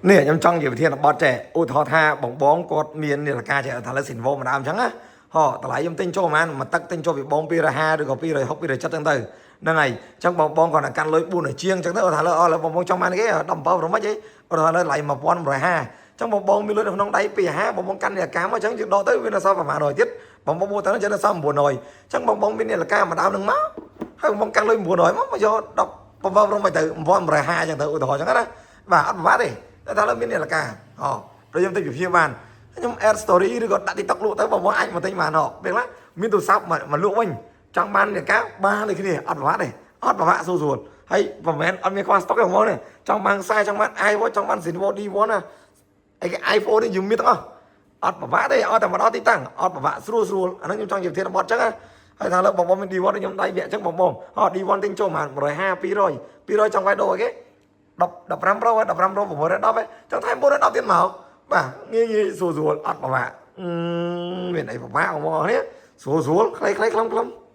នេះខ្ញុំចង់និយាយវិធានបទចេះឧទាហរណ៍ថាបងបងគាត់មាននាឡិកាចេះថាលើស៊ីនវ៉ូម្ដងអញ្ចឹងណាហោតម្លៃខ្ញុំទិញចូលប្រហែលមួយទឹកទិញចូលពីបង250ឬក៏260 270អញ្ចឹងទៅហ្នឹងហើយអញ្ចឹងបងបងគាត់តែកាន់លុយ4ជាងអញ្ចឹងទៅឧទាហរណ៍លើអស់លើបងបងចង់បានគេ17ប្រមិនអីឧទាហរណ៍លើតម្លៃ1150អញ្ចឹងបងបងមានលុយនៅក្នុងដៃ250បងបងកាន់នាឡិកាមកអញ្ចឹងយើងដកទៅវានៅសល់ប្រហែល100ទៀតបងបងមកទៅអញ្ចឹងនៅសល់900អញ្ចឹងបងបងមាននាឡិកាម្ដងនឹងមកហើយបងបងកាន់លុយ900មកមកយក17ប្រមិនទៅ1150អញ្ចឹងទៅឧទាហរណ៍អញ្ចឹងណាបាទអត់ពិបាកទេតែថាលើមាននាឡិកាអូដូចខ្ញុំទិញវិភាគបានខ្ញុំ add story ឬក៏ដាក់ TikTok លក់ទៅបងបងអាចមកទិញបានហ៎ពេលខ្លះមានទូរស័ព្ទមកមកលក់វិញចង់បាននាឡិកាបានដូចគ្នាអត់ពិបាកទេអត់ពិបាកស្រួលស្រួលហើយប្រហែលអត់មានខ្វះ stock ទេបងប្អូនទេចង់បានខ្សែចង់បាន iWatch ចង់បាន Zenvo D1 ណាអីគេ iPhone នេះយើងមានទាំងអស់អត់ពិបាកទេអត់តែមកដល់ទីតាំងអត់ពិបាកស្រួលស្រួលអាហ្នឹងខ្ញុំចង់និយាយធានបត់អញ្ចឹងណាហើយថាលើបងបងមាន D1 ខ្ញុំដៃវគ្គអញ្ចឹងបងបងហ៎ D1 ទិញចូលប្រហែល150 200 200ចង់វាយដូរអីគេ10 15 Pro 15 Pro 610ហ៎ចង់ថែម410ទៀតមកបាទងាយងាយស្រួលស្រួលអត់ពិបាកអឺមានអីពិបាកបងប្អូននេះស្រួលស្រួលខ្លីខ្លីខ្លឹមខ្លឹម។